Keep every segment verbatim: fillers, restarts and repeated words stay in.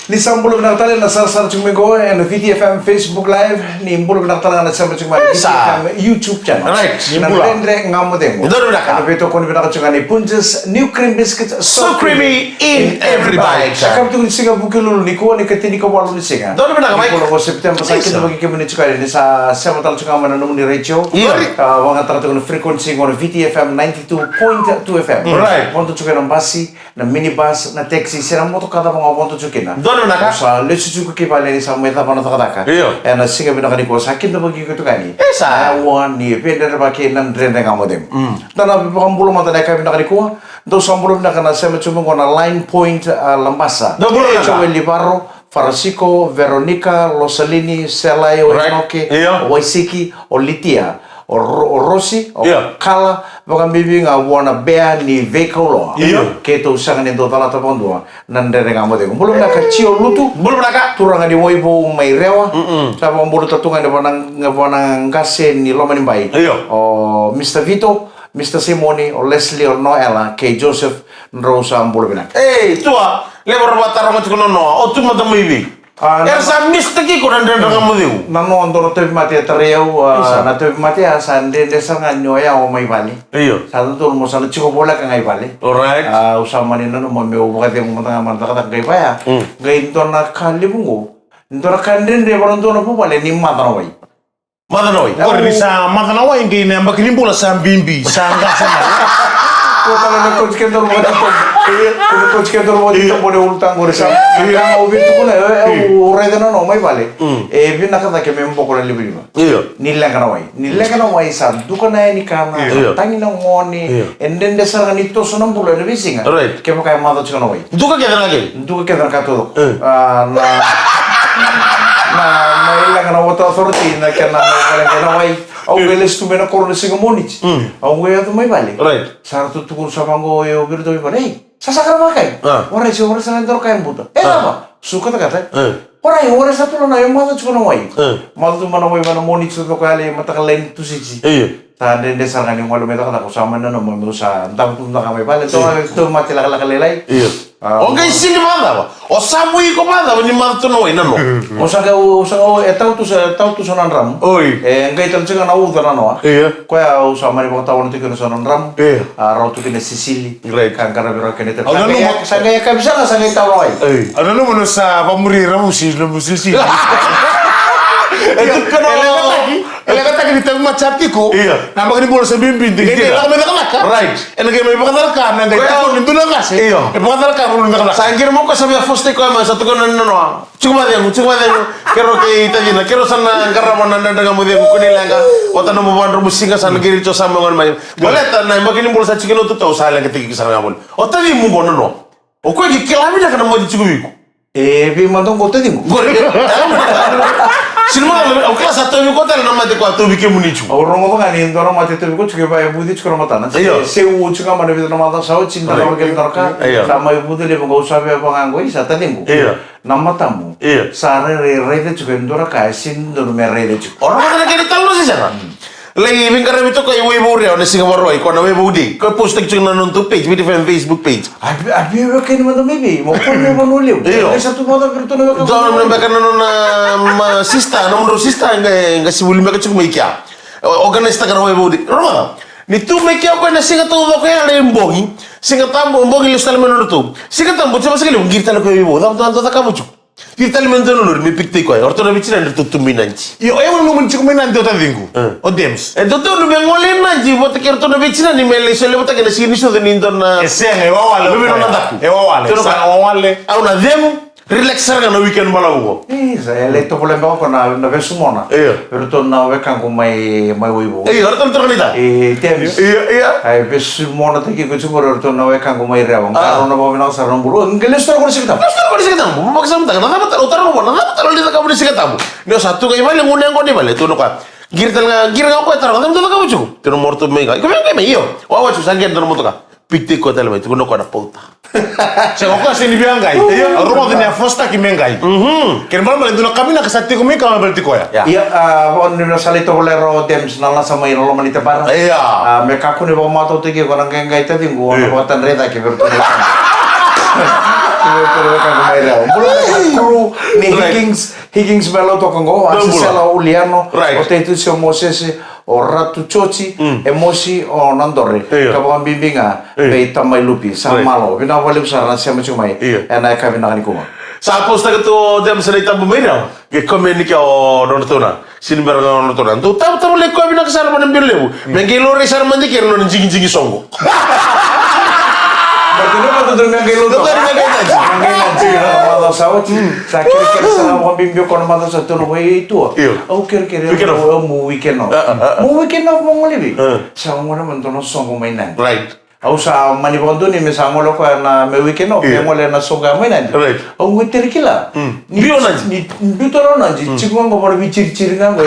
Ni sa bula vinaka tale na sarasara tiko mai qo ena V T F M Facebook Live. Ni bula vinaka tale ga na sema tiko mai na V T F M YouTube channel. Right, ni na bula. Dredre Ga Mo Cegu. Donu vinaka. Ena veitokoni vinaka tiko ga ni Punjas New Cream Biscuits, so creamy in every bite. Sa kavi tiko ni siga Vukelulu nikua, ni ka tinikawalu ni siga. Donu vinaka, Mike. Ni bula qo September, sa kidavaki kemuni tiko yani ni sa sema tale tiko ga mai na nomuni retio. Io. A, vakayagataka tiko na frequency qo na V T F M ninety-two point two F M. Right. Vodo tiko ena basi, na minibus, na taxi, se na motoka cava ga o vodo tiko kina. Donu vinaka. Sa lesu tiko ki vale ni sa mai cava na cakacaka. Io. Ena siga vinaka nikua sa kidavaki iko tiko yani. E sa. Na aua ni veidredrevaki na Dredre Ga Mo Cegu. Mm. Da na vakabula mada na yakavi vinaka nikua. Dou sa bula vinaka na sema tiko mai qo na Line Point, a, Labasa. Dou bula vinaka. Joel Livaro, Farasiko, Veronica, Losalini, Selai, o Enoke, o Waisiki, o Litia, o Ro-, o Rosi, o Kala, vakabibi ga vua na Bea ni veikauloa. Io. Keitou sega ni dau calata vakadua na Dredre Ga Mo Cegu. Bula vinaka Tio Lutu. Bula vinaka. Turaga ni Waivou mai Rewa. Mm-mm. Sa vakabula tu ga ni vua na, vua na qase ni Lomanibai. Io. O Mister Vito, Mister Simoni, o Leslie, o Noela, kei Joseph, drau sa bula vinaka. Ei, Tua, levu era vakataroga tiko na noa, o tu mada mai vei? A, era sa miss-taki iko na Dredre Ga Mo Cegu. Na noa dua na tauvimate e tarai au, a, na tauvimate a sa dredre sara ga ni o yau mai vale. Io. Sa dodonu mo sa na tiko voleka ga i vale. Alright. A, au sa mani nanuma meu vakacegu mada ga mai na cakacaka qai vaya. Mm. Qai dua na ka levu qo. Dua na ka dredre vua na dua na vuvale ni maca na wai. Maca na wai. Qori sa maca na wai, qai na yabaki ni bula sa bibi, sa qase mai. Ko tale na coach Kendall mo ni tobo. Ko na coach Kendall mo ni tobo ni ulutaga qori sa. Ia, au via tukuna, e, e, au raica na noa mai vale. Mm. E vinaka cake me boko na livaliva. Io. Ni leqa na wai. Ni leqa na wai sa duka na yani kana, io, sa tagi na gone. Io. E dredre sara ga ni toso na bula ena veisiga. Right. Kevaka e maca tiko na wai. Duka kece na kece. Duka kece na ka taucoko. E. A, na, na, na ileqa na Water Authority, na kena mai vale na wai. Au qai lesu tu mai na koro na siga Moniti. Mm. Au qai yaco mai vale. Right. Sa ratou tukuna sa vaqo, e, o vei ratou mai vale. Ei, sa saka na vakai. A. Warai, se warai sa na dua na ka e buta. E, a, cava? Su katakata. E. Warai, warai sa tu na, e maca tiko na wai. E. Maca tu mai na wai, mai na Moniti taucoko yale, mataka lailai ni Tusiti. Io. Sa dredre sara ga ni gole mai cakacaka, au sa mani nanuma meu sa davo tu beka mai vale, tou, tou mate lakalaka lailai. Io. A, o qai sili vakacava? O sa vui iko vakacava ni maca tu na wai na noa? Au sa qai, au sa qai, e tau tu sa, e tau tu sa na dramu. Oi. E qai tale tiko na uca na noa. Io. Koya au sa mani vakatawana tu kina sa na dramu. Io. A, rawa tu kina sisili. Right. Ka qaravi rawa kina tale. Au nanuma. Sa qai, sa qai yakavi sara, sa qai tau na wai. Oi. Au nanuma ni sa vamuri ravusi, ravusi sisili. E tu kina. E leqataki ni tauvimate sa tiko. Io. Na yabaki ni bula sa bibi, qai, qai lako mai cakacaka. Right. Ena qai mai vakacalaka na qai, koya, tiko ni dua na qase. Io. E vakacalaka na dua na qase. Sa qiri mo koya sa via force-taki koya mai, sa tukuna na noa. Tiko vacegu, tiko vacegu. Keirau kei tacina, keirau sa na qarava na Dredre Ga Mo Cegu, kua ni leqa. Ota nomu vadromu siga sa na qiri tiko sa mai gone mai. Baleta na yabaki ni bula sa tiko na ututau sa leqataki iko sara ga voli. O tacimu qo na noa. O koya e kila vinaka na mate tiko vei iko. E vei mada qo taciqu? Qori. Sini mada, o kila sa tauvi koya tale na mate koya tauvi kemuni tu. Au rogoca ga ni dua na mate tauvi koya tiko, e vaka e vuci tiko na matana. Io. Se u tiko ga mai na vica na macawa sa oti, ni da lako kece na ka. Io. Sa mai vucu levu qo, au sa via vaka qo, isa taciqu. Io. Na matamu. Io. Sa rairai raica tiko e dua na ka e sini dodonu me raica tiko. O rogoca na kena italanoa, se sega? Mm. Lai veiqaravi toka i Waivou Rewa na siga Vakarauwai, ko na Waivou Day. Ko e post-taki tiko na nodratou page, V T F M Facebook page. A vi-, a veiwekani mada mai vei, mo kua ni vanua levu. Io. Qai sa tu mada vei iratou na weka. Dua na beka na nona, ma, sister, na nomudrau sister, qai, qai se vuli beka tiko mai kea. O, organize-taka na Waivou Day. Rogoca. Ni tu mai kea o koya na siga taucoko ya, lai bogi. Siga Tabu, bogi lesu tale mai nodratou. Siga Tabu, se vaka levu, qiri tale o koya i Waivou. Cava, cava, cava, cava, cava, Tiko tale mai dua na lori me pick-taki koya. O ratou na veitinani ratou tu mai Nadi. Io, e, au nanuma ni tiko mai Nadi o taciqu. E. O Dems. E dodonu me gole i Nadi vata kei ratou na veitinani me lai solevaki na siga ni sucu ni dua na. E sega, e wawale. Me vei nona daku. E wawale. Sa wawale. Au na cegu, relax sara ga na weekend balavu qo. E, sa e lai tovolea beka o koya na, na vesu mona. Io. Vei ratou na wekaqu mai, mai Waivou. Io, ratou na turaga ni ta. E, Dems. Io, io. Ai, vesu monataki iko tiko qori o ratou na wekaqu mai Rewa. A. Qarauna vakavinaka sara na bula. Qai lesu tale qori Siga Tabu. Lesu tale qori Siga Tabu. Vakasamataka, na cava tale, au taroga vua, na cava tale o lai cakava na Siga Tabu? Ni o sa tu ga i vale, gunu yaqona i vale, tukuna o koya. Qiri tale ga, qiri ga o koya, taroga, cava dou cakava tiko? Tukuna o ratou mai ga. Iko mai, iko mai, io. Wawa tiko, sa qai dua na motoka. Pick-taki koya tale mai, tukuna o koya na pauta. Sega, o koya sega ni via qai. Io. Au rogoca ni a force-taki me qai. Mhm. Kena ibalebale e dua na ka vinaka sa tiko mai kea me baleti koya. Ia. Ia, a, vaka ni na sa lai tovolea o Dems na lasa mai na loma ni tabana. Ia. A, me kakua ni vakamatautaki iko na qaiqai taciqu, io, na vakatadre cake vei iratou. Bula na crew ni Higgins, Higgins mai Lautoka qo, o Asisela, o Uliano, o Taitusio Mosese, o Ratu Joti, Emosi, o Nadore. Ka vakabibi ga vei Tamai Lupi. Sa malo, vinaka vakalevu sara na sema tiko mai ena yakavi vinaka nikua. Sa post-taka tu o James na itabu mai Rewa. Qai comment ni kea o nona tona. Sini bera ga o nona tona. Dou tavutavulaki koya vinaka sara mai na bilo levu. Me qai laurai sara mada kina nona jigijigi soqo. Baleta ni vaka dodonu me qai lautoka. Dodonu me qai lautoka. Me qai lautoka. Sa oti. Sa kerekere sara vakabibi o koya na macawa sa tolu vei tua. Au kerekere. Weekend off. Au mo weekend off. Mo weekend off mo gole vei. Sa gole mada dua na soqo mai Nadi. Right. Au sa mani vakadonui me sa gole o koya na me weekend off, me gole na soqo mai Nadi. Right. Au qai tere kila. Ni biu Nadi. Ni biu toro Nadi, tiko ga qo vara vei ciri ciri ga qo.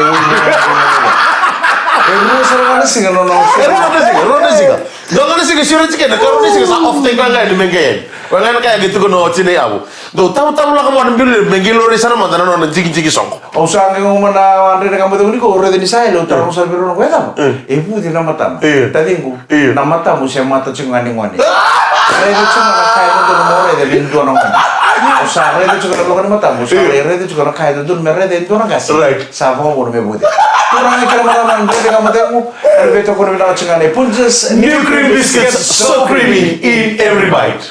E rua sara ga na siga nona off. E rua na siga, rua na siga. Dua ga na siga siro tiko na, ka rua na siga sa off tiko ga ni me qai. Vaka na ka ya qai tukuna o Tina Yavu. Dou tavutavulaka vua na bilo levu, me qai laurai sara mada na nona jigijigi soqo. Au sa qai gumana na Dredre Ga Mo Cegu nikua, au raica ni sa yali, au taroga sara vei rau na koya cava. E vuci na matana. Taciqu, na matamu se mata tiko ga ni gone. Raica tiko ga na ka e dodonu mo raica vei dua na gone. Au sa raica tiko na loka ni matamu, au sa raica tiko na ka e dodonu me raica e dua na qase. Sa vakavuna me vuci. Turaga kei na marama, na Dredre Ga Mo Cegu, ena veitokoni vinaka tiko ga nei Punjas New Cream Biscuits, so creamy in every bite.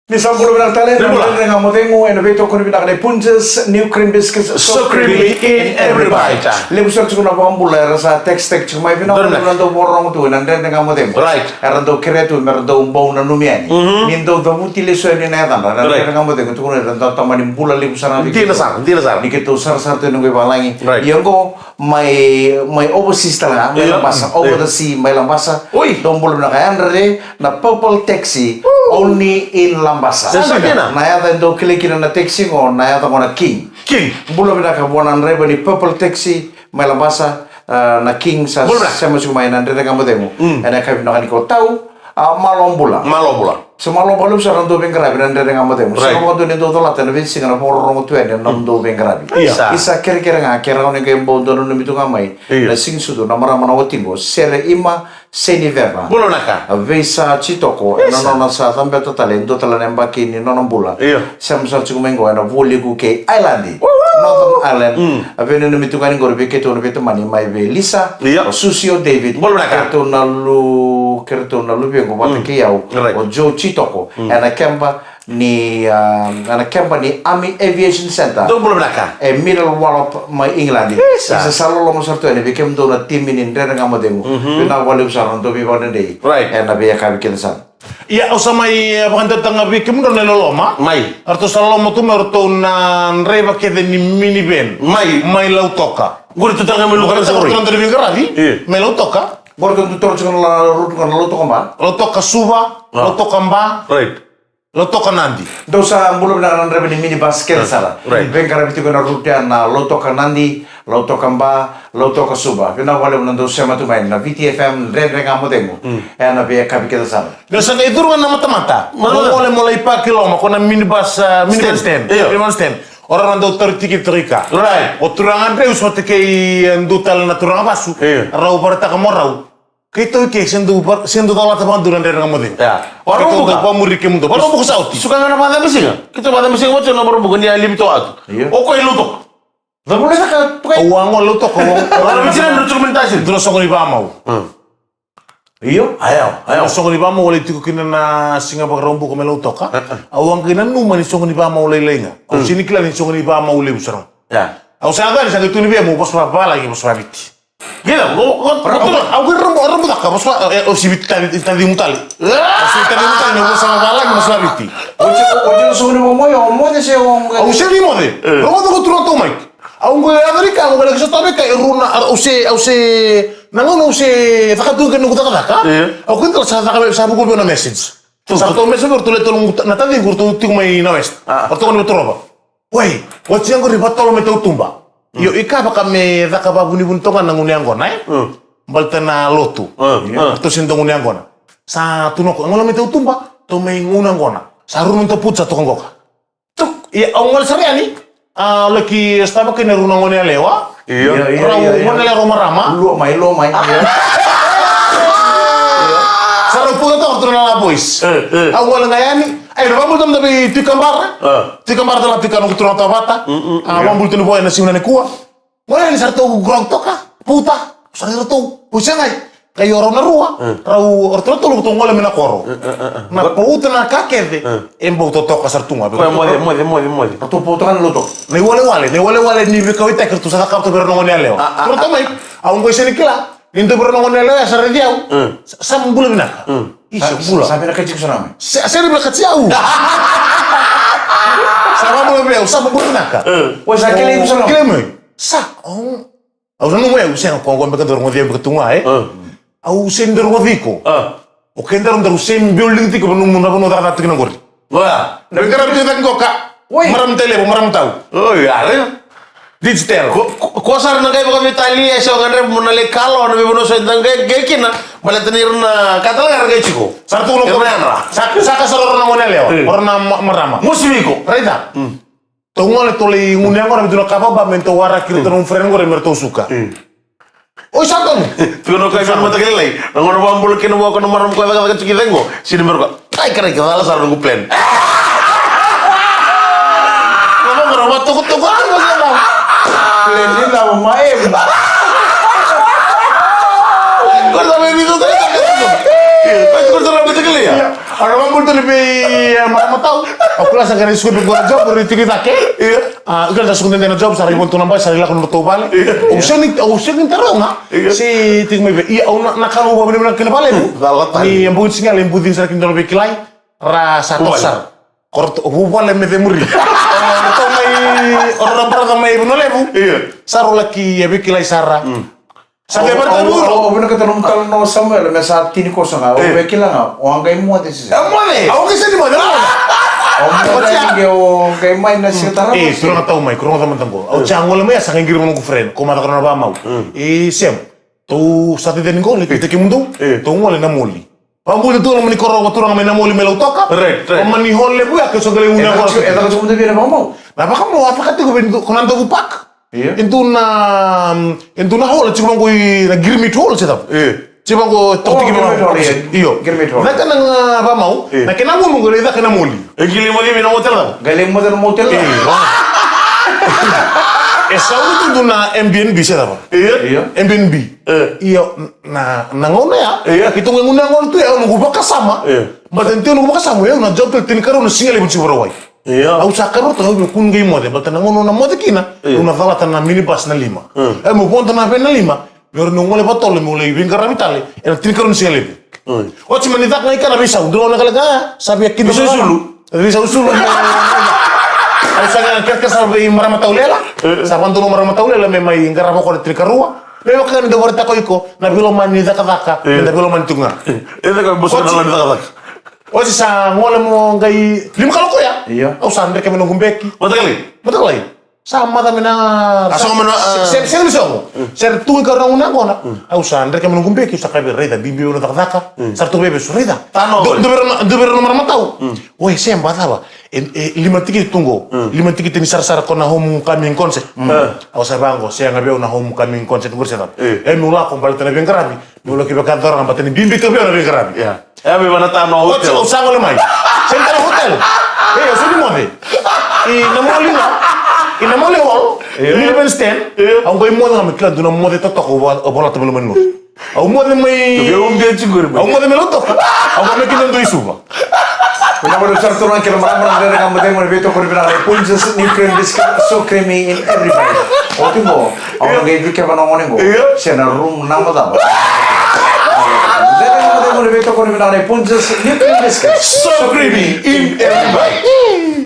Ni sa bula vinaka tale, na Dredre Ga Mo Cegu, ena veitokoni vinaka nei Punjas New Cream Biscuits, so creamy in every bite. Levu sara tiko na vakabula era sa text, text tiko mai, vinaka vakalevu na dau vakarorogo tu ena Dredre Ga Mo Cegu. Right. Era dau kerea tu me ra dau bau nanumi yani. Ni dau cavuti lesu yani na yacadra, na Dredre Ga Mo Cegu, tukuna era dau tamani bula levu sara na. Dina sara, dina sara. Ni keitou sarasara tu ena noqu ivakalagi. Right. Ia oqo, mai, mai overseas tale ga, mai Labasa, over the sea, mai Labasa. Oi. Dou bula vinaka, yadra re na Purple Taxi, only in Labasa. Sa dina. Na yaca e dau kilai kina na taxi qo, na yaca qo na King. King. Bula vinaka vua na draiva ni Purple Taxi mai Labasa, ah, na King sa sema tiko mai na Dredre Ga Mo Cegu. Ena yakavi vinaka nikua, tau, ah, malo bula. Malo bula. Sa malo vakalevu sara na dau veiqaravi na Dredre Ga Mo Cegu. Sa vakadua ni dau colata ena veisiga na vakarorogo tu yani na dau veiqaravi. Isa. Isa kerekere ga, ke rawa ni qai bau dau nanumi tu ga mai. Na siga ni sucu, na marama na watiqu, Sere Ima, Seni Veva. Bula vinaka. Veisa Jitoko, ena nona sa cabeta tale e dua tale na yabaki ni nona bula. Sema sara tiko mai qo ena vualiku kei Ireland. Northern Ireland. A veinanumi tu ga ni qori vei keitou na veitamani mai vei Lisa, o Susi, o David. Bula vinaka. Keitou na lu, keitou na luvequ vata kei au, o Joe Jitoko. Ena keba ni, ah, ena keba ni Army Aviation Centre. Dou bula vinaka. E Middle Wallop mai England. Isa. Isa, sa loloma sara tu yani vei kemudou na timi ni Dredre Ga Mo Cegu. Vinaka vakalevu sara na dau veivakadredrei. Right. Ena veiyakavi kece sara. Ia, au sa mai, eh, vakadeitaka ga vei kemudrau na iloloma. Mai. Eratou sa loloma tu mai o ratou na draiva kece ni minivan. Mai. Mai Lautoka. Qori tu tale ga mai Lautoka. Qori tu tale ga mai Lautoka. Io. Mai Lautoka. Qori tu tale ga na Lautoka Ba. Lautoka Suva. Ah. Lautoka Ba. Right. Lautoka Nadi. Dou sa bula vinaka na draiva ni minibus kece sara. Right. Veiqaravi tiko ena ruta ya na Lautoka Nadi, Lautoka Ba, Lautoka Suva. Vinaka vakalevu na dou sema tu mai na V T F M Dredre Ga Mo Cegu. Mm. Ena veiyakavi kece sara. Dou sa qai curu ga na matamata. Mo gole mo lai paki loma ko na minibus, ah, minivan stand. Io. Minivan stand. O rau na dau tauri tikiti toka i ka. Right. O turaga Andrews vata kei, eh, dua tale na turaga vasu. Io. Rau vakaraitaka mo rau. Keitou ke se dau, se dau colata vakadua na Dredre Ga Mo Cegu. Ia. Keitou dau vakamuri kemudou. Vakarau buka sa oti. Suka ga na vakacabasiga. Keitou vakacabasiga vata na Vakaraubuka ni a livi toka atu. Io. O koya i Lautoka. Au a gole Lautoka, au a gole. Dua na soqo ni vakamau. Io. Io, io. Dua na soqo ni vakamau au lai tiko kina na siga Vakaraubuka mai Lautoka. Au a qai nanuma ni soqo ni vakamau lailai ga. Au sega ni kila ni soqo ni vakamau levu sara ga. Ia. Au sa yaco yani sa qai tukuni vei au meu vosa vavalagi, vosa vaviti. Kila, o, o, o, au qai rabu, rabu caka, vosa, e, o sivi taci, tacimu tale. O sivi tacimu tale, me vosa vavalagi, vosa vaviti. O ti, o ti na soqo ni vakamau, o moce se o qai. Au sega ni moce. E. Rogoca ko turaga tou mai. Au qai yaco ni ka, au qai laki sotava ka, e rua na, au se, au se, na gauna au se caka tu kina noqu cakacaka. E. Au qai dala sa caka vei, sa vuku vei au na message. Sa ratou message, ratou le tolu, na taciqu, ratou tiko mai na West. A. Ratou gone mai Torova. Oi, oti ya qori vatolo mai tautuba. Mm. Io, i ka vaka me caka vavunivuni toka na gunu yaqona, e? Mm. Baleta na lotu. Mm, mm. Ratou sega ni dau gunu yaqona. Sa tu na ko, gole mai tautuba, tou mai gunu yaqona. Sa rua na nodatou putu sa toka qoka. Tuk, ia, au gole sara yani. A, laki sotava kina rua na gone yalewa. Io. Io, io, rau io, io. Gone yalewa rau marama. Lua mai, lua mai. Io. Sa rau Toka toka tu na la boys. Au gole ga yani. Ai, na vabulu tamata vei Tui Kabara. Tui Kabara tala Tui Kabara, noqu turaga Tovata. A vabulu tu ni vo ena siga nikua. Gole yani sa ratou grog toka. Pauta. Sa ratou. Pusa gai. Kai o rau na rua. Rau o ratou na tolu ratou gole mai na koro. Na pauta na ka kece. E bau totoka sa ratou ga. Koya moce, moce, moce, moce. Ratou pauta ga na loto. Na iwalewale, na iwalewale ni veikauaitaki ratou sa cakava tu vei rau na gone yalewa. Ratou mai. Au qai sega ni kila. Ni dou vei rau na gone yalewa ya sa raici au. Sa, sa bula vinaka. Isa bula. Sa vinaka tiko sa na mai. Sa, sa vinaka tiko au. Sa bula vei au, sa bula vinaka. Oi, sa kilai iko sa na mai. Kilai mai. Sa, au, au nanuma au sega ko qo beka dou rogoci au beka tu ga, e. Au sega ni dou rogoci iko. O keda rau daru sega ni biu ligi tiko vanua, na vanua cakacaka tiko na qori. Oya. Na veiqaravi tiko cake qo ka. Oi. Marama tale, marama tau. Oi, ya, re. Digital. Ko, ko, ko sara na qai vakaveitalia, e so gadre mo na lai kalo na veivanua so da qai, qai kina. Baleta ni ira na ka tale ga ra qai tiko. Sara tu na ko. Sa, sa ka sara ora na gone yalewa. Ora na ma-, marama. Mosi vei iko. Raica. Tou gole tou lai gunu yaqona me dua na ka vava me tou waraki iratou na friend qori me ratou suka. Oi, sa tonu. Tiko na koya vei na mataka lailai. Na gauna vabula kina vua ko na marama koya cakacaka tiko i cegu. Sini mero ka. Ai, karai ka cala sara noqu plan. Ko na mero vatokotoka. Plan ni na ma e. Ko na me ni ko. Ko na me ni ko. Au na vabula tale vei, e, marama tau. Au kila sa qai rai suka vei qo na job, rai tiko i cake. Io. A, au kila sa suka dede na job, sa rai voli tu na bai, sa rai lako na nodratou vale. Io. Au sega ni, au sega ni taroga. Io. Se tiko mai vei. Ia, au na, na ka au vakavinavinaka kina vakalevu. Ni a bogi ni sigalevu, bucini sara kina dua na veikilai. Ra sa toso sara. Ko ratou, vuvale me cemuri. O ratou mai, o rau na brother mai Vanua Levu. Io. Sa rau laki, e, veikilai sara. Sa vei vale tale vou. Au vinakata nomu tala na Samuel, me sa tini koso ga, au vei kila ga, o a qai moce se. E moce. Au qai sega ni moce, au moce. Au moce, au qai mai na siga tara. E, turaga tau mai, turaga tau mai taqo. Au sa gole mai, a sa qai qiri mai noqu friend, ko mata ko na vamau. E, Sam, tou sa tete ni qole, tete kemudou, tou gole na moli. Vabula tu na mani koro, turaga mai na moli mai Lautoka. Right, right. O mani hall levu ya, ke so qai gunu yaqona. E caka tiko mada vei na vakamau. Na vakamau, a caka tiko vei ko na Dovu Park. Io. E dua na, e dua na hall, tiko vaqo i na Girmit Hall, se cava. Io. Tiko vaqo, tiko vaqo. Girmit Hall, io. Io. Girmit Hall. Na kena ga vamau, na kena gunu qo, na caka na moli. E qai lai moce mai na motel cava? Qai lai moce na motel cava? Io. E sauni tu dua na Airbnb, se cava? Io. Io. Airbnb. Io, na, na gauna ya. Io. Keitou qai gunu yaqona tu ya, au noqu vakasama. Io. Baleta ni tu noqu vakasama, au na job tale tinikarua na siga levu tiko Vakarauwai. Io. Au sa karota au via kua ni qai moce, baleta na gauna au na moce kina, au na calata na minibus na lima. Au meu vodo na vei na lima, meu rawa niu gole vakatotolo meu lai veiqaravi tale ena tinikarua ni siga levu. Oti mani caka ga i ka na veisau, dua na ka leqa, sa via kida veisau sulu. Veisau sulu. Au sa ga kerekere sara vei marama taulela. Sa vadonu marama taulela me mai qarava ko na tinikarua. Me vaka ni dau vakaraitaka o iko na veilomani ni cakacaka, me da veilomani tu ga. E caka boso na lani cakacaka. Oti sa gole mo qai lima kaloko ya. Io. Au sa dreke me noqu beki. Mataka lailai. Mataka lailai. Sa maca me na. A sogo me na, a. Se, se, sega ni sogo. Sa ra tu i kau na gunu yaqona. Au sa dreke me noqu beki, au sa kaya vei ira, raica, bibi au na cakacaka. Sa ra tu vei vesu, raica. Tano. Dua vei ira na, dua vei ira na marama tau. Oi, se ba cava. E, e, lima tikiti tu qo. Lima tikiti ni sarasara ko na homecoming concert. Au sa vaqo, sega vei au na homecoming concert qori se cava. E, meu lako baleta na veiqaravi. Meu lako kivei ka cora ga baleta ni bibi tu vei au na veiqaravi. Ia. E, me vana tano hotel. Oti, au sa gole mai. Sega ni tano hotel. E, au sa ni moce. I na moli ga. I na moli hall. Io. Minivan stand. Io. Au qai moce ga me kila dua na moce totoka au vo-, au volata mai loma ni lotu. Au moce mai. Au moce mai Lautoka. Au moce mai kina dua i Suva. Vinaka vakalevu sara turaga kei na marama na Dredre Ga Mo Cegu ena veitokoni vinaka nei Punjas New Cream Biscuit, so creamy in every bite. Oti qo, au na qai vikeva na gone qo. Io. Se na room naba cava. Dredre Ga Mo Cegu ena veitokoni vinaka nei Punjas New Cream Biscuit, so creamy in every bite.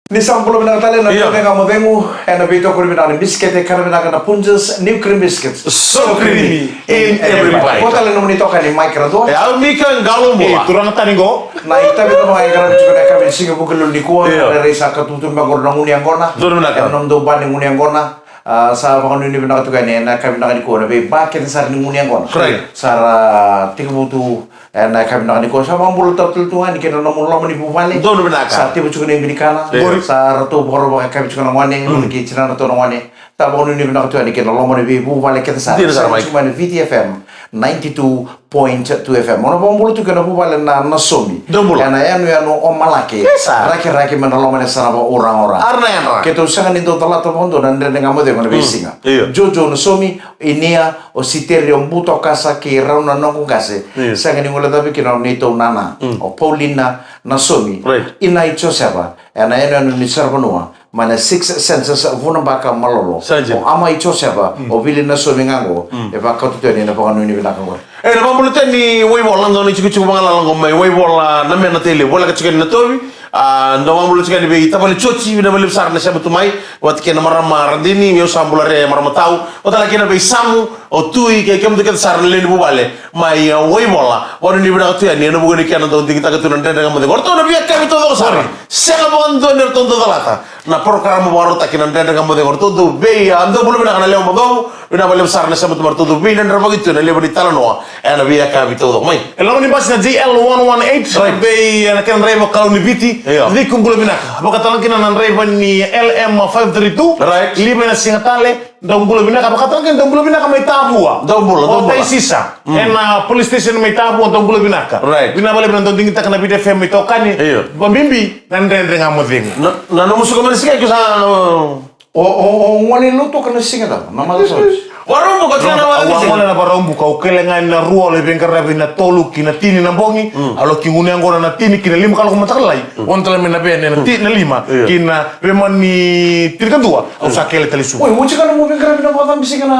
Ni sa bula vinaka tale na Dredre Ga Mo Cegu ena veitokoni vinaka ni bisikete, kana vinaka na Punjas New Cream Biscuits. So creamy in every bite. Ko tale nomuni toka ni Mike Radua. E au Mika Qalobula. E turaga tani qo. Na itavi tale ga e qaravi tiko ena yakavi ni siga Vukelulu nikua. Io. Na rairai sa ka tutu me qori na gunu yaqona. Donu vinaka. Ena nomudou ba ni gunu yaqona. A, sa vakanuinui vinaka tiko yani ena yakavi vinaka nikua na veiba kece sara ni gunu yaqona. Right. Sa ra tekivu tu Ena yakavi vinaka nikua, sa vakabula tale tu ga yani kei na nomu loma ni vuvale. Donu vinaka. Sa tevu tiko na ibinikana. Io. Sa ratou vakarau vakayakavi tiko na gone, mm, kei tinana ratou na gone. Sa vakanuinui vinaka tu yani kei na loma ni veivuvale kece sara. Dina sara, Mike. Sa tiko mai na Viti F M ninety-two point two F M. Au na vakabula tu kei na vuvale na Nasomi. Dou bula. Ena yanuyanu o Malake. Yes, sir. Rakiraki mai na loma ni yasana vakauraura. Ara na yadra. Keitou sega ni dau calata vakadua na Dredre Ga Mo Cegu ena veisiga. Io. Jojo Nasomi, Inia, o Siterio Butokasa kei rau na noqu qase. Io. Sega ni guilecavi kina o neitou nana. Mm. O Paulina Nasomi. Right. Inai Josefa, ena yanuyanu ni saravanua. Mai na Six Senses Vunabaka Malolo. Sa dina. O Amai Josefa, mm, o Vili Nasomi ga qo. Mm. E vakauta tu yani na vakanuinui vinaka qori. E, na vakabula tu yani Waivola, dua na itikotiko vagalala qo mai Waivola, Namena, Tailevu, voleka tiko yani Natovi. A, dau vakabula tiko yani vei tavale Jioji, vinaka vakalevu sara na sema tu mai. Vata kei na marama Radini, meu sa bula re marama tau. Vata kei na vei Samu, o Tui, kei kemudou kece sara na lewe ni vuvale. Mai, a, Waivola, vakanuinui vinaka tu yani ena vuku ni kena dau digitaka tu na Dredre Ga Mo Cegu. O ratou na veiyakavi taucoko sara. Sega vakadua ni ratou dau calata na porokaramu vakarautaki na Dredre Ga Mo Cegu. O ratou dau vei, a, dou bula vinaka na lewe macawa. Vinaka vakalevu sara na sema tu mai, ratou dau veidredrevaki tu na levu ni talanoa ena veiyakavi taucoko. Mai. E loma ni basi na J L one one eight, right, vei, e, na kena draiva Kalou ni Viti. Io. Ciku, bula vinaka. Vakatalega kina na draiva ni L M five three two. Right. Liva ena siga tale. Dou bula vinaka, vakatalega kina dou bula vinaka mai Tavua. Dou bula, dou bula. O Taisisa. Mm. Ena police station mai Tavua, dou bula vinaka. Right. Vinaka vakalevu na dau digitaka na Viti F M mai Tokani. Io. Vabibi na Dredre Ga Mo Cegu. Na, na nomu suka mai na siga, e, ke sa, na, o, o, o gone lotu ka na siga tau, na mother sorry. Varaubuka, tiko na, au, au, gone na Varaubuka, au kele ga ni na rua, au lai veiqaravi na tolu ki na tini na bogi, mm, au laki gunu yaqona na tini ki na lima kaloko mataka lailai. Gone tale mai na veni, na ti-, na lima, io, ki na veimama ni tinikadua, au sa kele tale i Suva. Oi, oti ga na nomu veiqaravi na vakacabisika na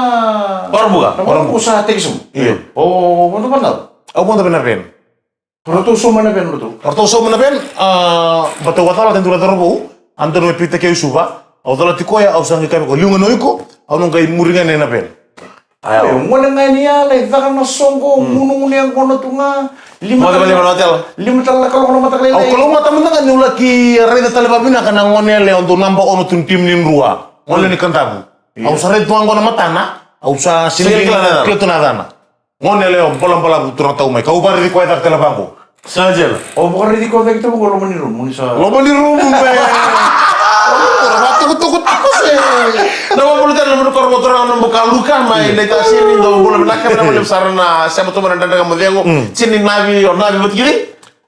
Vakaraubuka. Na Vakaraubuka sa teki sobu. Io. O, o, vodo vana. Au vodo vei na veni. Ratou sauma na veni, ratou. Ratou sauma na veni, a, baleta au a calata e dua na cauravou, a dodonu me pita kei au i Suva. Au calati koya, au sa qai kaya vei koya, liu ga na iko, au na qai muri ga na veni. Aya. E, gone ga ni yala, e caka na soqo, mm, gunugunu yaqona tu ga. Lima tale, lima tale na kaloko na mataka lailai. Au kalougata mada ga niu laki raica tale vakavinaka na gone yalewa dau naba ono tu ni timi ni Drua. Gone ni Kadavu. Io. Au sa raica tu ga qo na matana, au sa sega ni kila tu na yacana. Gone yalewa balabalavu tu na tau mai, kau vakaraici koya cake tale vaqo. Sa jela. O vakaraici koya cake tale vaqo, loma ni rumu, ni sa. Loma ni rumu, me. Ora vatukutuku tiko se. Na vabulu tale na manu koro motora na buka luka mai na itasini, dou bula vinaka, vinaka vakalevu sara na sema tu mai na Dredre Ga Mo Cegu. Mm. Tini Navi, o Navi vata kei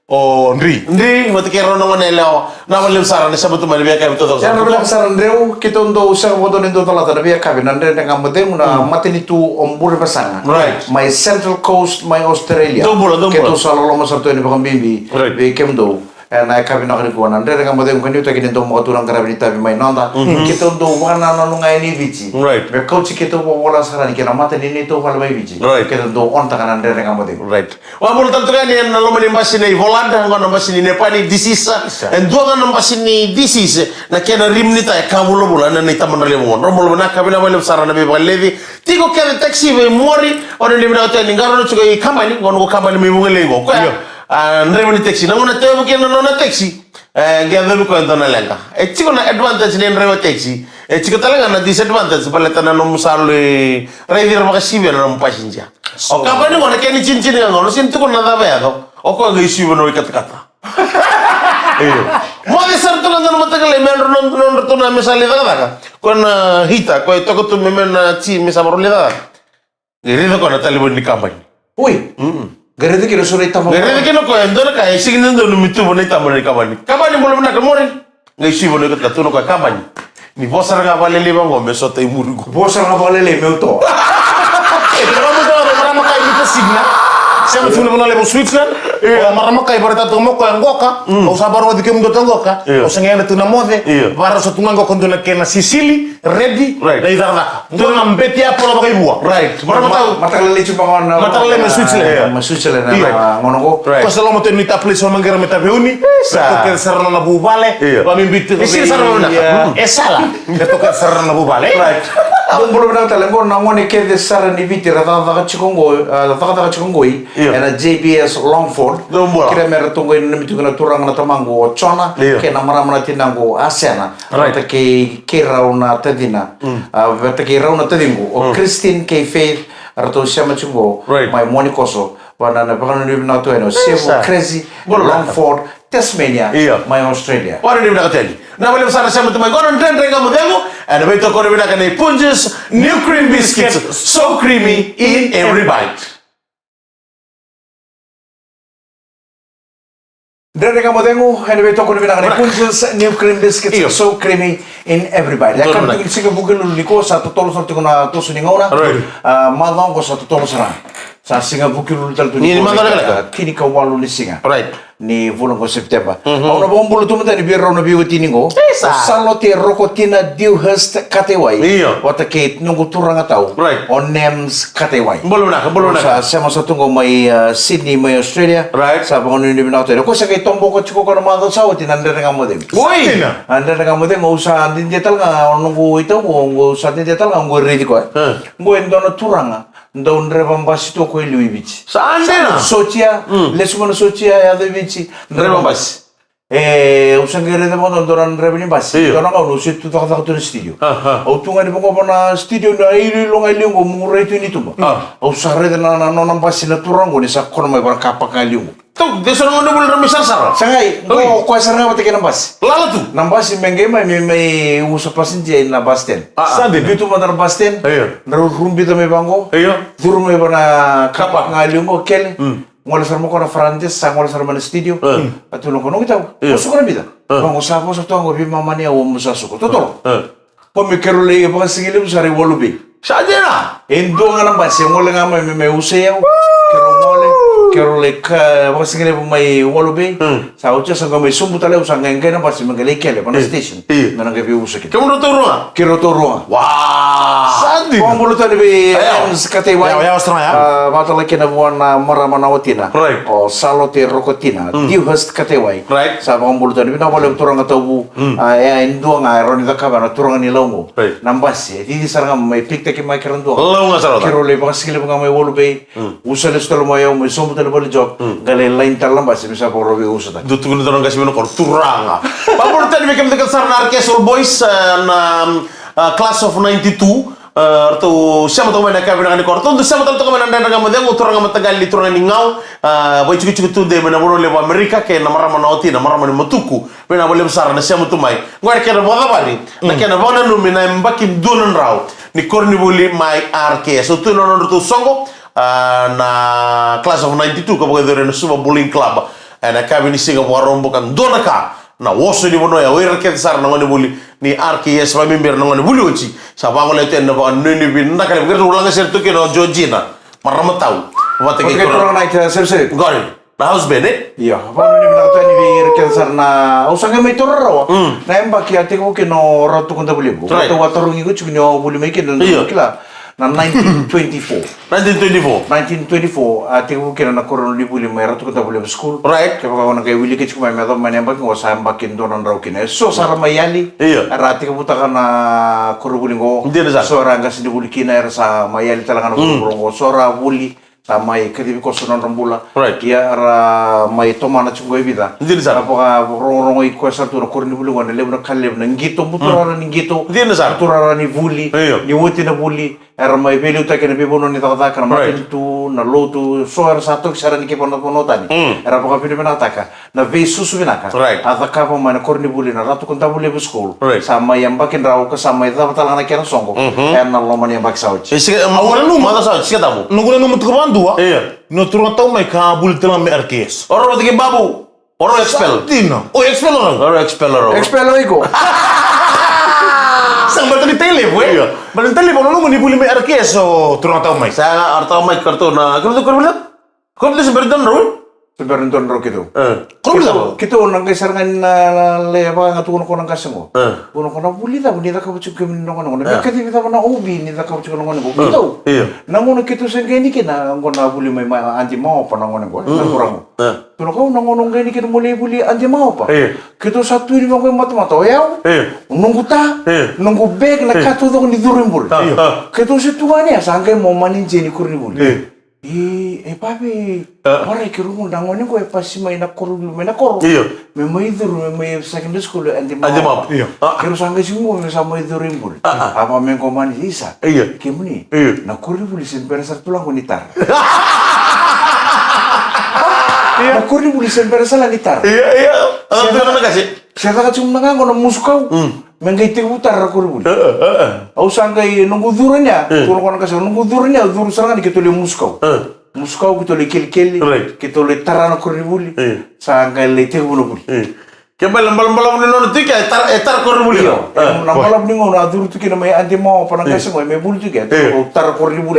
o Dri. Dri, vata kei rau na gone yalewa. Vinaka vakalevu sara na sema tu mai na veiyakavi taucoko. Vinaka vakalevu sara Dreu, keitou dau sega vakadua ni dau calata na veiyakavi na Dredre Ga Mo Cegu, na, mm, matanitu o Burevasaga. Right. Mai Central Coast, mai Australia. Dou bula, dou bula. Keitou sa loloma sara tu yani vakabibi. Right. Vei kemudou. E, na yakavi vinaka nikua na Dredre Ga Mo Cegu, ka nuitaki ni dau maka tu na qaravi ni tavi mai noda. Mhm. Keitou dau vakanananu ga yani i Viti. Right. Me kauti keitou vakavola sara yani ki na mata ni neitou vale mai Viti. Right. Keitou dau onotaka na Dredre Ga Mo Cegu. Right. Vakabula tale tu ga yani ena loma ni basi nei Volada, qo na basi ni Nepani, Disisa. Isa. E dua ga na basi ni Disisa, na kena rim ni taya e ka vulavula, na, na itabadra levu qo. Drau bula vinaka, vinaka vakalevu sara na veivakaleci. Tiko kece taxi vei Mori, o na ni vinaka tu yani, qarauna tiko i kabani, qo noqu kabani mai Vugalei qo. Koya, io, a, draiva ni taxi. Na gauna tevu kina na nona taxi, e, qai yacovi koya e dua na leqa. E tiko na advantage ni draiva taxi. E tiko tale ga na disadvantage, baleta na nomu sa lai raici ira vakasivia na nomu passenger. O kabani qo na kena itinitini ga qo, na sega ni tukuna na cava e yaco. O koya qai sivi na ikatakata. Io. Moce sara tu ga na mataka lailai me yadra na nodratou na me sa lai cakacaka. Koya na hita, koya e toka tu me, me na ti me sa varau lai cakacaka. Qai raica koya na talevoni ni kabani. Oi. Mm. Qai raica kina so na itaba. Qai raica kina koya e dua na ka e sega ni dodonu me tuva na itaba ni kabani. Kabani, bula vinaka Mori. Qai sivi na ikatakata, tukuna koya, kabani, ni vo sara ga vakalailai vaqo me sota i muri qo. Vo sara ga vakalailai meu toa. E, kena vakamuta na marama kai Mita Signa. Sema tu na vanua levu Switzerland. Io. O marama kai, vakaraitaka tu mai o koya qoka. Mm. Au sa vakarorogo vei kemudou tu qoka. Io. Au sa qai yadra tu na moce. Io. Vakarau sa tu ga qoka dua na kena sisili, redi, right, na icakacaka. Dua na beti apolo vakaivua. Right. Marama tau. Mataka lailai tu mai qo na. Mataka lailai mai Switzerland. Io. Mai Switzerland, io, na gauna qo. Right. Koya sa loma tu ni ta place sa maqera me taveuni. Isa. Toka sara na vuvale. Io. Vamibiti. Isi sara na, e, mm, e sala. Toka sara na vuvale. Right. Dou bula vinaka tale qo na gone kece sara ni Viti ra cakacaka tiko qo, a, cakacaka tiko qoi. Io. Ena J B S Longford. Dou bula. Kerea me ratou qai nanumi tiko na turaga na tamaqu o Jona. Io. Kei na marama na tinaqu o Asena. Right. Vata kei, kei rau na tacina. Mm. A, vata kei rau na taciqu o, mm, Christine kei Faith, ratou sema tiko qo, right, mai Monikoso. Vana na vakananumi vinaka tu ena o Sevu Crazy, Longford, Tasmania, mai Australia. Vakananumi vinaka tale. Na vale sara sema tu mai qo na Dredre Ga Mo Cegu ena veitokoni vinaka ni Punjas New Cream Biscuits, so creamy in every bite. Dredre Ga Mo Cegu ena veitokoni vinaka ni Punjas New Cream Biscuits, so creamy in every bite. E ka tu ni siga Vukelulu nikua, sa totolo sara tiko na toso ni gauna. Macawa oqo sa totolo sara. Sa siga Vukelulu tale tu ni macawa lekaleka, tinikawalu ni siga ni vula oqo September. Au na vakabula tu mada ni vei rau na veiwatini oqo. Sa lote roko tina Dewhurst Katewai. Vata kei noqu turaga tau o Nems Katewai. Bula vinaka, bula vinaka. Sa sema sa tu qo mai Sydney mai Australia. Sa vakanuinui vinaka tu. Ko sa qai toboka tiko ko na macawa sa oti na Dredre Ga Mo Cegu. Oi! Na Dredre Ga Mo Cegu, au sa didia tale ga o noqu itau, au sa didia tale ga au qai raici koya. Qo e dua na turaga dau dreva basi tu ko e liu i Viti. Sa dina. Sotia, lesu mai na Sotia, yaco i Viti, dreva basi. E, au sa qai raica vaka dua na dreva ni basi. Dua na gauna au se tu cakacaka tu na studio. Au tu ga ni vaqo vana studio na iloilo ga i liu qo, murai tu ni tuba. Au sa raica na nona basi na turaga qo ni sa kono mai vana kapaka ga i liu qo. Tau, de so na gauna vula ra mai sarasara. Sa qai, qo koya sara ga vata kei na basi. Lala tu. Na basi me qai mai, me mai usa passenger i na bus stand. Sa dina. Biu tu mada na bus stand. Drau rubica mai vaqo. Curu mai vana kapaka ga i liu qo, kele. Gole sara mai ko na front desk, sa gole sara mai na studio. A tu na ko, noqu itau. Ko suka na bica. Vaqo sa vosa toka qo, veimama ni au mo sa suka. Totolo. Ko me keirau lai vakasigalevu sara i Walu Bay. Sa dina. E dua ga na basi e gole ga mai me mai usa i au. Keirau gole, keirau lai ka vakasigalevu mai Walu Bay. Sa oti sa qai mai sobu tale au, sa qai qai na basi me qai lai kele vana station. Me na qai veiusa kina. Kemudrau taurua ga? Keirau taurua ga. Wow. Sa dina. Ko bula tani vei Nems Katewai. Yawa, yawa sara ga ya. Vakatale kina vua na marama na watina. O Salote Rokotina, Dewhurst Katewai. Sa vakabula tani, vinaka vakalevu turaga tauvu. E dua ga e rawa ni cakava na turaga ni Lau qo. Na basi e cici sara ga mai pick-taki mai kei ira dua ga. Lau ga sara ga. Keirau lai vakasigalevu ga mai Walu Bay. Usa lesu tale mai au, mai sobu tale vale job. Qai lai line tale na basi me sa vakarau veiusataki. Dou tukuna dua na qase mai na koro, turaga. Vakabula tani vei kemudou kece sara na Arkes Old Boys, na class of ninety-two. Ratou sema toka mai na yakavi vinaka nikua. Ratou dau sema tale toka mai na Dredre Ga Mo Cegu, turaga mataqali ni turaga ni Gau. Vaitikotiko tudei mai na vanua levu Amerika kei na marama na watina, marama ni Matuku. Vinaka vakalevu sara na sema tu mai. Qo na kena vakacavari, na kena vakananumi na yabaki dua na drau ni koronivuli mai Arkes. Au tu na nodratou soqo, na class of ninety-two ka vakayacori ena Suva Bowling Club. Ena yakavi ni siga Vakaraubuka, dua na ka na oso ni vanua ya, o ira kece sara na gonevuli ni Arkes, vakabibi ira na gonevuli oti. Sa vagolea tu yani na vakanuinui vinaka levu. Kei ratou laga sere tu kina o Georgina, marama tau, vata kei turaga na ita sereserevi. Qori na house band, e? Io, vakanuinui vinaka tu yani vei ira kece sara na, au sa qai mai taura rawa na yabaki a tekivu kina o Ratu Kodavulevu. Ratou a tarogi iko tiko ni o vuli mai kina, na kila, na nineteen twenty-four. Nineteen twenty-four. Nineteen twenty-four, a tekivu kina na koronivuli mai Ratu Kodavulevu School. Right. Kevaka o na qai wilika tiko mai me yacova mai na yabaki qo, sa yabaki dua na drau kina. E so sara mai yali, era a tekivutaka na koronivuli qo. Dina sara. So era a qasenivuli kina, era sa mai yali tale ga na koronivuli qo. So era a vuli, sa mai kacivi koso na nodra bula. Right. Ia era mai tomana tiko qo e vica. Dina sara. A vaka, vakarogorogo i koya sara tu na koronivuli qo, na levu na ka levu, na qito, buturara ni qito. Dina sara. Buturara ni vuli, ni oti na vuli. Era mai veiliutaki ena veivanua ni cakacaka, na matanitu, na lotu, so era sa toki sara yani ki vanua, vanua tani. Era vakavinavinakataka na veisusu vinaka a cakava mai na koronivuli na Ratu Kodavulevu School. Sa mai yabaki drau ka sa mai cava tale ga na kena soqo ena loma ni yabaki sa oti. Au nanuma, macawa sa oti, Siga Tabu. Noqu nanuma tiko vakadua, na turaga tau mai ka vuli tale ga mai Arkes. O rau vata kei Babu. O rau expel. Dina. O expel o rau. O rau expel o rau. Expel o iko. Sa baleta ni tai levu, e? Io. Baleta ni tai levu, o nanuma ni vuli mai Arkes o turaga tau mai. Sa ga, o rau tau mai, keitou na, keitou, keitou vuli. Keitou se bera ni dua na drau, e? Se bera ni dua na drau keitou. E. Keitou, keitou na qai sara ga ni na, na, le, vaka ga tukuna ko na qase qo. E. Tukuna ko na vuli cava ni cakava tiko kemuni na gone qo. Na veikacivi cava na O B ni cakava tiko na gone qo. Keitou. Io. Na gauna keitou se qai ni kina, qo na vuli mai, mai Adi Maopa na gone qo. Na turaga. E. Tukuna ko na gauna qai ni kina mo lai vuli Adi Maopa. Io. Keitou sa tu ni vaqo i matamata, o yau, o noqu ta, noqu bag, na ka taucoko ni curu i bula. Io. Keitou se tu ga ni ya, sa qai mo manijeni koronivuli. Io. E, e vave, warai, keirau gunu na gone qo e pasi mai na koro, mai na koro. Io. Me mai curu, me mai secondary school, Adi Maopa. Io. Keirau sa qai sigu me sa mai curu i bula. A, vaka me qo mani, isa. Io. Kemuni. Io. Na koronivuli se bera sara tu la qo ni tara. Na koronivuli se bera sara ni tara. Ia, ia. A, se caka na qase. Se caka tiko na qaqo na musu kau. Mm. Me qai tekivu tara na koronivuli. E, e, e, e. Au sa qai noqu curu ni a. E. Curu na qase, noqu curu ni a, curu sara ga ni keitou lai musu kau. E. Musu kau, keitou lai kelikeli. Right. Keitou lai tara na koronivuli. E. Sa qai lai tekivu na vuli. E. Ke bala, bala, bala, ni nona tu ke, e tara, e tara koronivuli. Io, e, na bala ni gauna a curu tu kina mai adi mawa pa na qase qo, e me vuli tu ke, e tara koronivuli.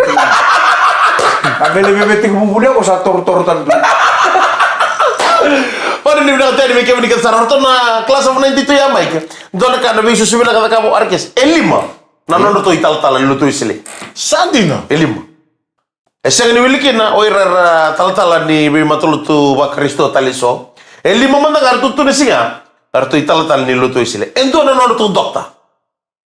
A me lai veve tekivu vuli, ko sa torotoro tale tu. Ora ni vinaka tale vei kemuni kece sara, ratou na class of ninety-two ya, Mike. Dua na ka na veisusu vinaka cakava o Arkes. E lima na nodratou italatala ni lotu Wesele. Sa dina. E lima. E sega ni wili kina o ira era talatala ni veimatalotu vaKarisito tale eso. E lima mada ga eratou tu na siga eratou italatala ni lotu Wesele. E dua na nodratou dokta.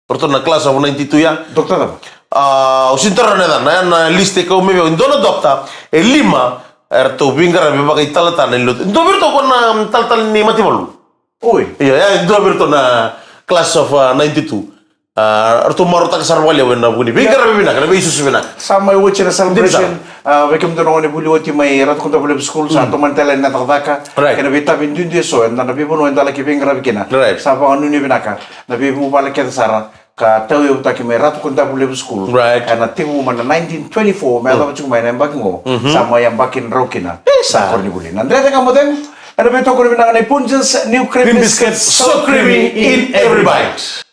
Ratou na class of ninety-two ya. Dokta cava? A, au sini taura na yacana, na list e kau mai vei au. E dua na dokta, e lima eratou veiqaravi vakaitalatala ni lotu. E dua vei iratou ko na talatala ni mataivalu. Oi. Ia, ia, e dua vei iratou na class of, a, ninety-two. A, ratou marautaka sara vakalevu ena vuku ni veiqaravi vinaka, na veisusu vinaka. Sa mai oti na celebration, a, vei kemudou na gonevuli oti mai Ratu Kodavu Levu School, sa tomani tale na cakacaka. Right. Kei na veitavi duidui eso, eda na veivanua eda laki veiqaravi kina. Right. Sa vakanuinui vinaka na veivuvale kece sara ka tauyavutaki mai Ratu Kodavu Levu School. Right. Ena tekivu mai na nineteen twenty-four, me yacova tiko mai na yabaki qo, sa mai yabaki drau kina. Isa. Na koronivuli. Na Dredre Ga Mo Cegu ena veitokoni vinaka nei Punjas New Cream Biscuits, so creamy in every bite.